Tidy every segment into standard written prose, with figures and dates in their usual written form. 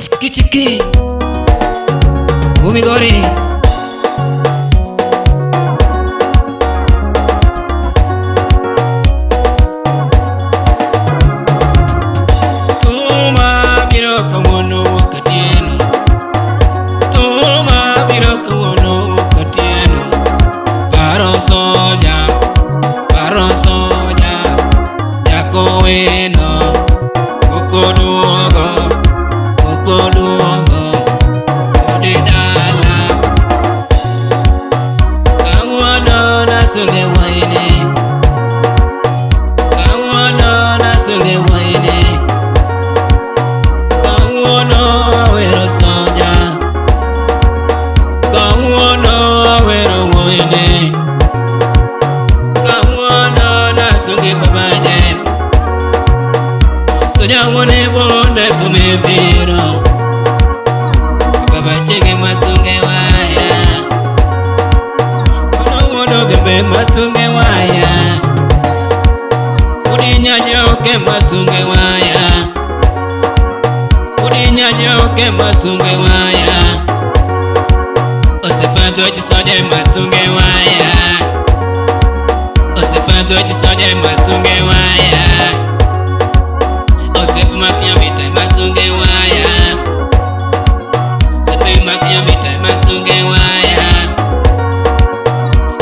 Chiki chiki. Umigori. Tuma biro kawuono wuok otieno. Tuma biro kawuono wuok otieno. Paro soja, paro soja, jakowino, okoduogo, okoduogo, odi dala. Kawuono nasunge waine, kawuono nasunge waine. Kawuono awero soja, kawuono awero wuoyine, kawuono nasungi baba Jeff. Soja wuone bonde thume biro, baba chege masunge waya, wuono wuono dhembe masunge waya, udi nyanyoke masunge waya. Udi nyanyoke masunge waya, osepatho chisoje masunge waya, osepatho chisoje masunge waya, osep makinyamita masunge waya, osep makinyamita masunge waya,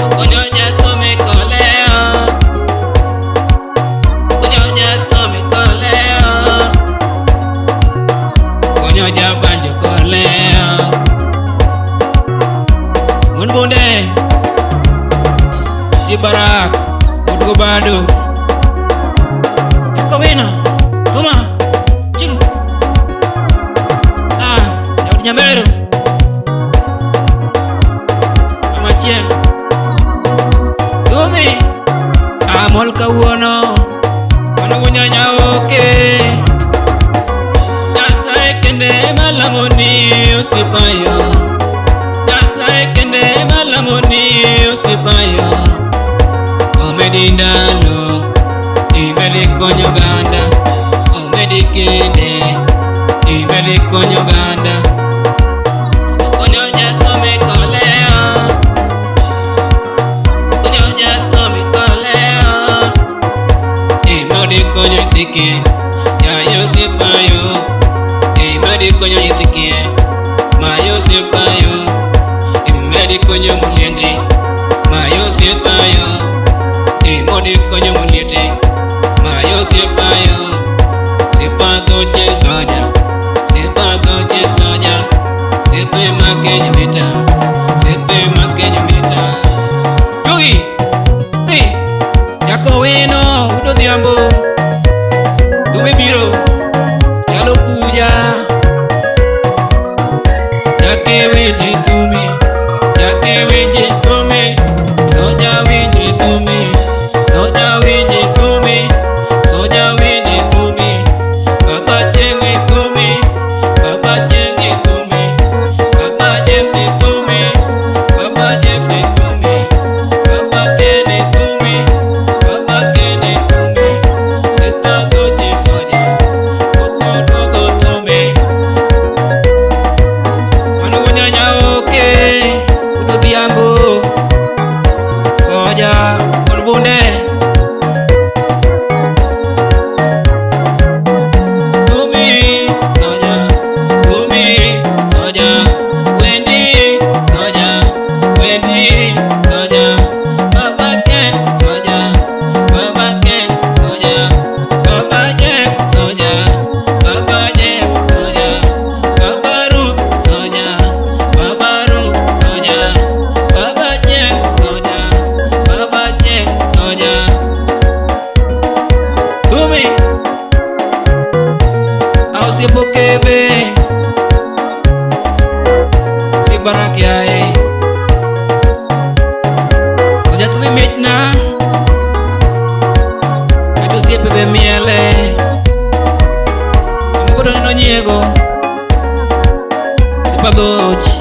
okonyo jathum koleo, okonyo jathum koleo. Konyo jabanjo koleo. Wuon bunde Si Barak Wuod Gobado Jakowino Tuma Chiku Ah Jaod Nyamero Mama Chieng' Tumi Amol kawuono Mano wunyanya oke Nyasaye kende malamoni osiepayo Nyasaye kende malamoni osiepayo Omedi ndalo imedi konyo oganda Omedi kinde imedi konyo oganda Okonyo jathum koleo Okonyo jathum koleo Imedi konyo nyithi kiye Yaye osiepayo Imedi konyo nyithi kiye Mayo osiepayo Imedi konyo muliende Mayo osiepayo Imodi konyo muliete Mayo osiepayo Sipatho che soja Sipatho che soja Sipe makenya mita Sipe makenya mita Yugi Ti Jakowino Udo Odhiambo Tumi biro Chalo kuja Jake winji thumi Jake winji thumi Soja winji thumi Soja winji thumi Soja winji thumi Baba Chenge thumi Baba Chenge thumi Baba Jeff thumi Baba Jeff thumi Baba Kene thumi Baba Kene thumi Sita doche soja Oko dogo thumi Mano wunyanya oke Udo Odhiambo Soja Wuon bunde Thumi soja Thumi soja Wendy soja Wendy soja Baba Ken soja Baba Ken soja Baba Jeff soja Baba Jeff soja Baba Ruth soja Baba Ruth soja Baba Jack soja Baba Jack soja Thumi Osiepo kebe Si Barak yaye Soja thumi mitna Kata osiepe be miele Moko to neno nyiego Sipadhoch